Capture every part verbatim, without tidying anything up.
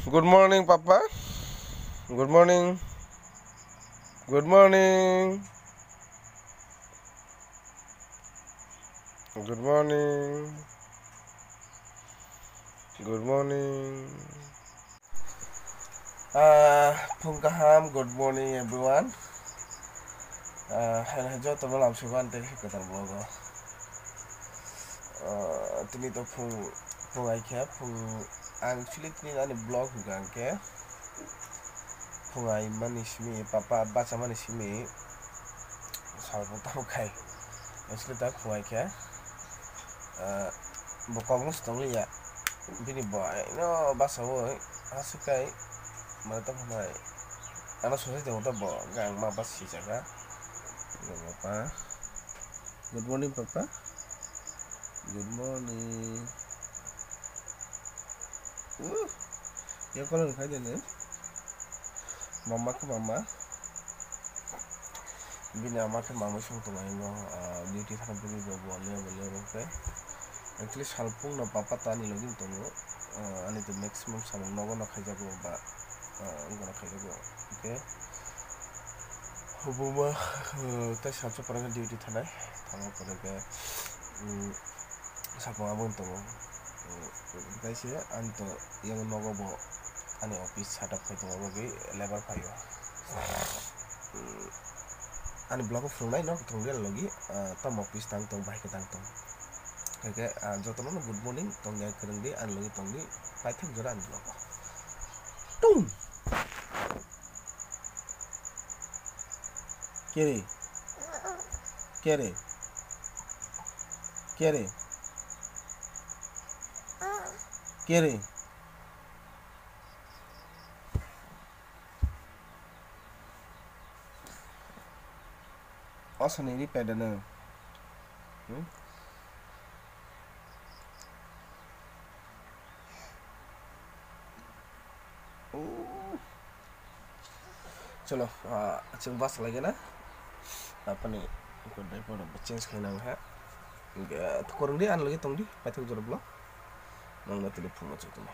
Good morning, Papa. Good morning. Good morning. Good morning. Good morning. Ah, phung kaham, good morning everyone. Ah, hai hai joto no lamsok ani tei kwtal vlog o. Ah, tini to phung, phung ai khe, phung, ang actually tini ani vlog hwnkha hwnkhe phung ai mani simi, papa bacha mani simi, sal bo tamo khai. Actually ta phung ai khe, ah, bo kok no se tong liya. Bini bo aino basa o aswk kai, mane tamo nai. Ano sosai tongo ta bo, hwnkhe ang ma bas si jaga. Bo papa. Good morning, Papa. Good morning. Uh, ya kolong khai de ne. Mama khe mama. Bini ama khe mama song tongo ino, ah, duty thana bini bo bo le bo le bo khe. Actually salpung no papa tani logi tongo. Ah, ani to maximum samung nogo no khaijago ba, ah, wngkha no khaijago. Hwnkhe hubuma, ah, tei salsa pore khe duty thanai. Thangma pore khe, um, Sakung abo wng tongo. Kaisa ani to yang nogo bo ani office setup khai tongo, abo bagwi labour phaio. Ani blogo phunuknai no thwng real logi, ah, tamo office tang tong, bahai khe tang tong. Khe khe, ah, jotono no good morning tong ya kwrwng di, ani logi tong di, paithak jora ani blogo. Tung! Kere. Kere. Kere. Kere. Osoni ri pedano. Hmm? Oh. Chalo, ah, chwng bus laigena. Apani diaper rok change khaina wngkha. Hwnkhe kwrwngdi, ani logi tongdi, paithak jora vlog. Nangno tini phunukma chwng tongdi.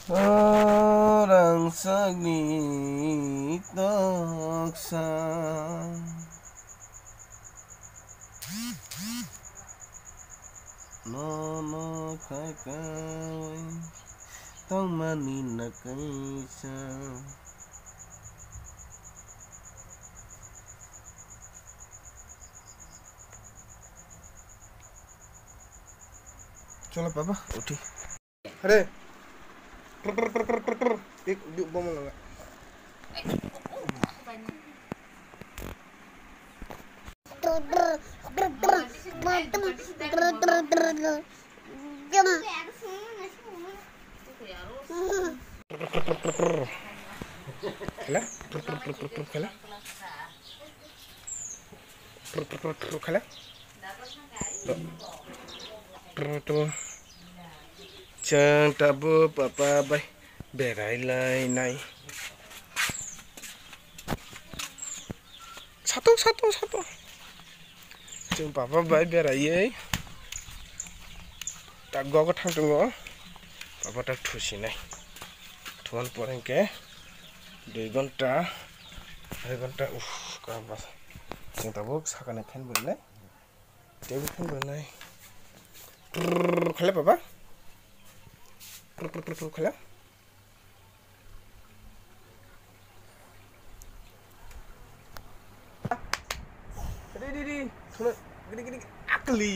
O rangchakni toksa. Nono khaikaui tongmani na kaisa. Chalo baba, uthi. Hare. Trrr, trrr, trrr, trrr, trrr. Ik, di, bomong nga. Khala? Trrr, trrr, trrr, trrr, khala? Trrr, trrr, trrr, khala? Chwng tabuk papa bai berai lainai. Satung, satung, satung. Chwng papa bai beraiwi tak gogo thang tongo. Papa tak thusinai. Thuan pore hwnkhe dui ghonta, arai ghonta, uff, kha bas. Chwng tabuk sakani fan bo rinai. Table fan bo rinai. Trrrr, khala baba. Trrrr, trrrr, trrrr, khala. Ri, ri, ri. Sunu. Gini, gini. Akli.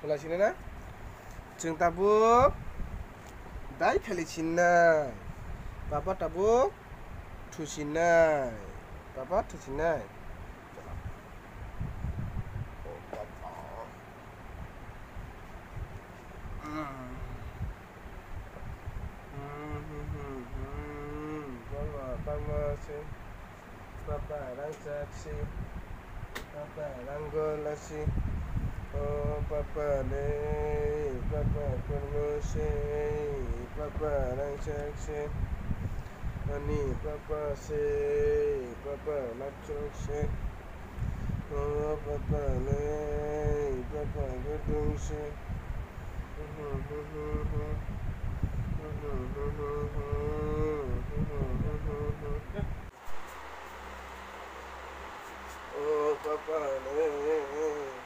Thulai sinai na? Chwng tabuk dai thali sinai. Papa tabuk thusinai. Papa thusinai. Oh, papa. Mm. Pama se, papa rangchak se, papa ranggola se, o papa le, papa kormo se, papa rangchak se, ani papa se, papa lapchok se, o papa le, papa godung se. O papa le,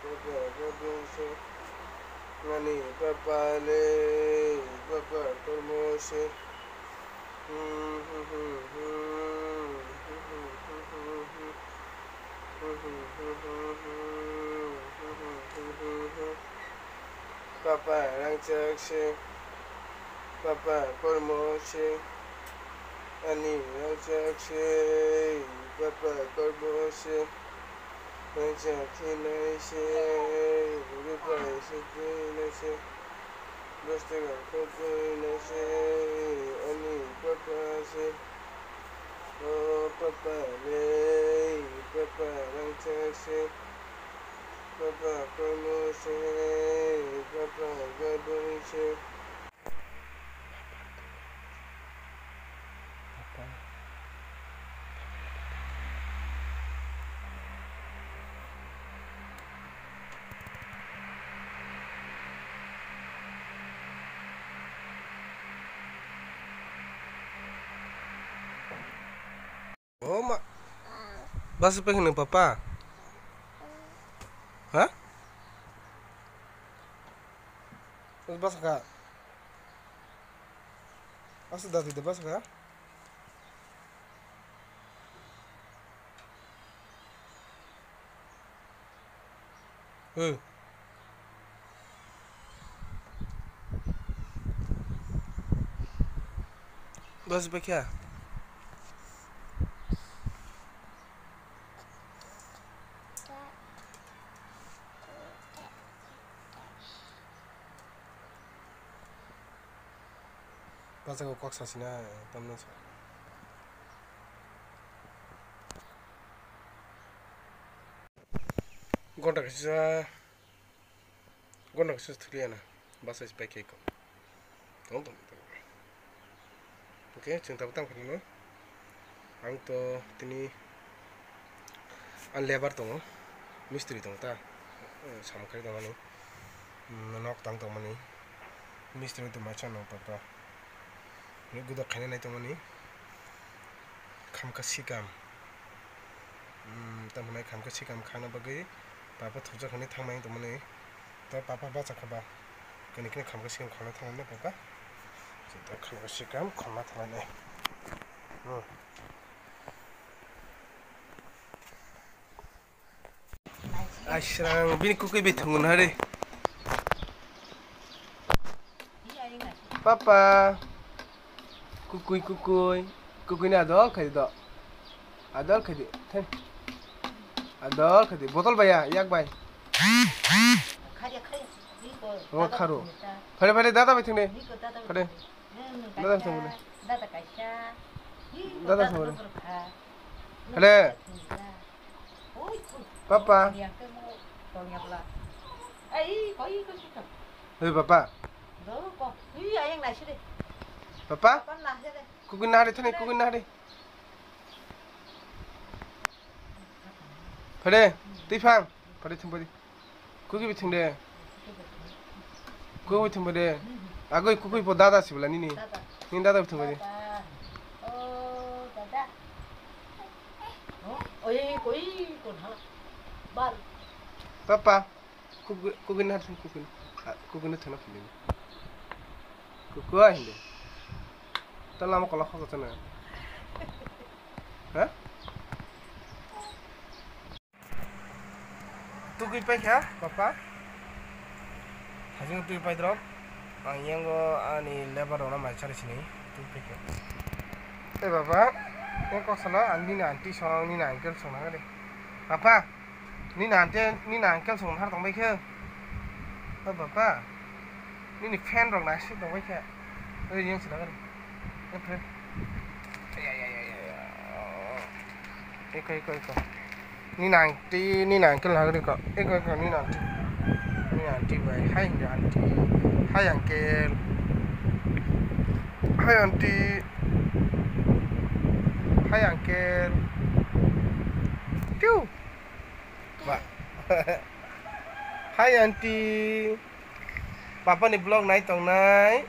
papa godung se. Ani papa le, papa kormo se. Papa rangchak se, papa kormo se, ani rangchak se, papa kormo se, rangchak khinai se, rupai se khinai se, dos taka kho khinai se, ani papa se, o papa le, papa rangchak se. Papa kormo se, papa gadung se. O ma. Basa pai kheno papa. Ha? Basa kha. Asa dadi de basa kha. Hei. Bas bakya. Basa kok sasina tamna sa. Gonta kaisa, gonta kaisa thwliya na, basa se paikha iko. Tong tong tong. Okay, chwng tabuk tang phano. Ang to tini ang lebar tongo, mistri tongo ta, samung khai tongmani, nok tang tongmani, mistri tongma chano papa. Ni gudak khaina nai tongmani. Khamkha sikam. Hmm, tamo nai khamkha sikam khana bagwi papa thokjak hwnwi thangmani tongmani. To papa bacha kha ba. Kani kani khamkha sikam khana thangmani papa. To khamkha sikam khana thangmani. Hmm. Asrang bini kukui bai thwngwi naha de. Papa. Kukui, kukui. Kukui ni adol khai di do. Adol khai di. Thai. Adol khai di. Botol bai ya, yak bai. Ngo kharo. Phare, phare, dada bai thwng de. Phare. Dada bai thwng de. Dada thwng de. Phare. Papa. Hei, papa. Papa. Kukui naha de, thani, kukui naha de. Phare, twi phang. Phare, thung phare. Kukui bi thung de. Kukui bi thung phare. Agoi kukui bo dada sibla nini. Nini dada bi thung phare. Papa. Kukui, kukui na thung, kukui. Ah, kukui na thung na philini. Kukui hindi. Ta lama kola khoko chana. Ha? Tugui paikha, papa. Hajing tugui paidrop. Ang yango ani lebar rokno mai chari sini. Tugui paikha. Ei baba, yang kok sala ang nini aunty song, nini uncle song nang de. Papa, nini aunty, nini uncle song har tong bai khe. O baba, nini fan rok naisik tong bai khe. Ei yang sila gari. Yang fan. Ya, ya, ya, ya, ya. Eko, eko, eko. Nini aunty, nini uncle hagri ko. Eko, eko, nini aunty. Nini aunty bai. Hi, nini aunty. Hi, uncle. Hi, aunty. Hi, uncle. Tiu. Ba. Hi, aunty. Papa ni vlog nai tongnai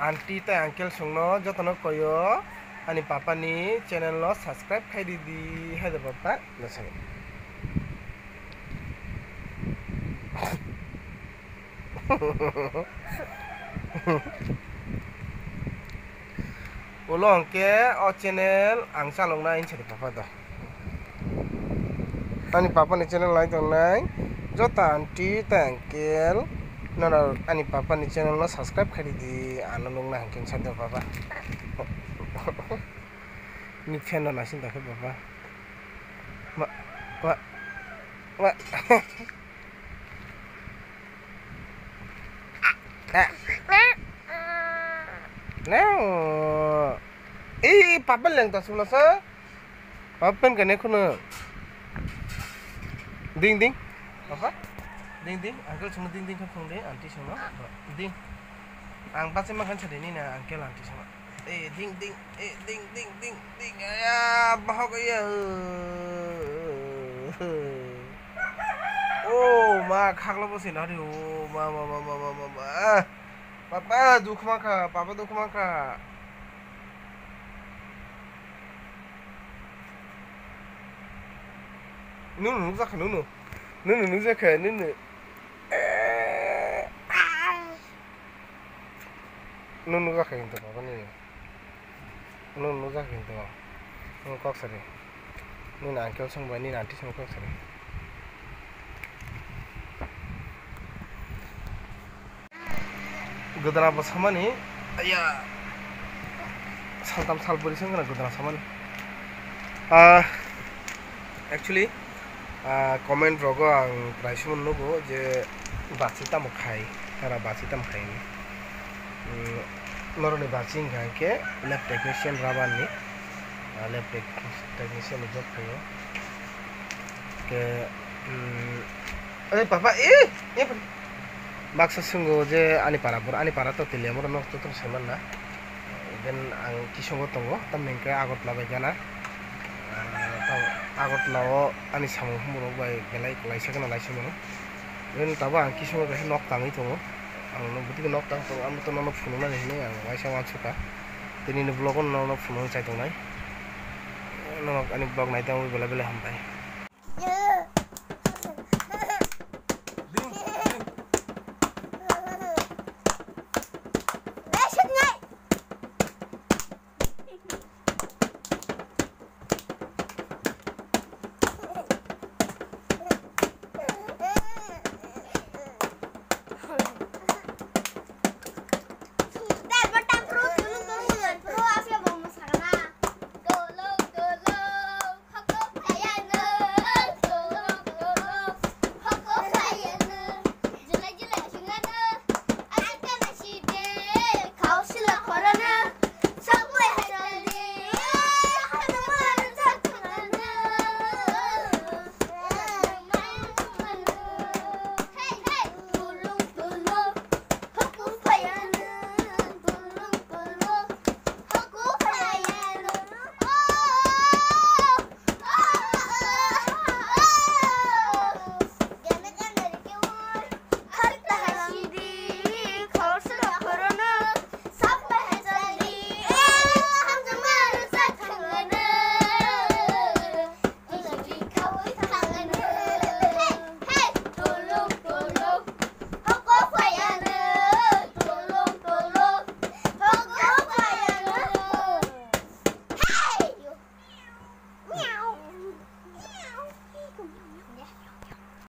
aunty tei uncle songno jotono koyo ani papa ni channel no subscribe khai di di, hai da papa. Ulo hwnkhe o channel ang chaloknai hinsa di papa do. Ani papa ni channel nai tongnai joto aunty tei uncle, norok ani papa ni channel no subscribe khai di, ano nukna hwnkhe hinsa di papa. Ni fan no naising tongkhe papa. Ma, ma, ma. Leo. Eh, papa leng ta sumla sa. Papa pen kane khunu. Ding, ding. Papa. Ding, ding. Uncle sumla ding, ding khap sung ding. Aunty sumla. Ding. Ang pasi makan sa dini na uncle aunty sumla. Eh, ding, ding. Eh, ding, ding, ding, ding. Aya, bahok ya. Oh, ma, khaklo bo sinari. Oh, ma, ma, ma. Papa, dukhu mankha, papa dukhu mankha. Nunu nukjakha, nunu. Nunu nukjakha, nunu. Nunu nukjakha hinto, papa, nunu. Nunu nukjakha hinto. Nunu kok sari. Nini uncle song bai, nini aunty song kok sari. Godra bo samani, aya, saltam salburi song gana godra samani. Ah, actually, ah, comment rogo ang prai sumon nugo je basi tamo khai, tara basi tamo khai ni. Hmm, noroni basi hingka hingke lab technician rabar ni, ah, lab tech-, technician ni job khaio. Ke, hmm, Oi papa, eh, eh, papa. Baksa swngo je ani para bor, ani para to tiliya moro nok to tong saiman na. Then ang kisongo tongo, tamni hwnkhe Agartala bai gana. Ah, tamo Agartala o ani samung humung rok bai belai kwlaisa gana laising mano. Then tabo ang kisongo kaisa nok tangwi tongo. Ang no bwtwi nok tang tongo, ang to nono phunuknani hinwi ang waisa wansukha. Tini ni vlog o nono phunukna chai tongnai. Nono ani vlog nai tongwi belai belai hambai.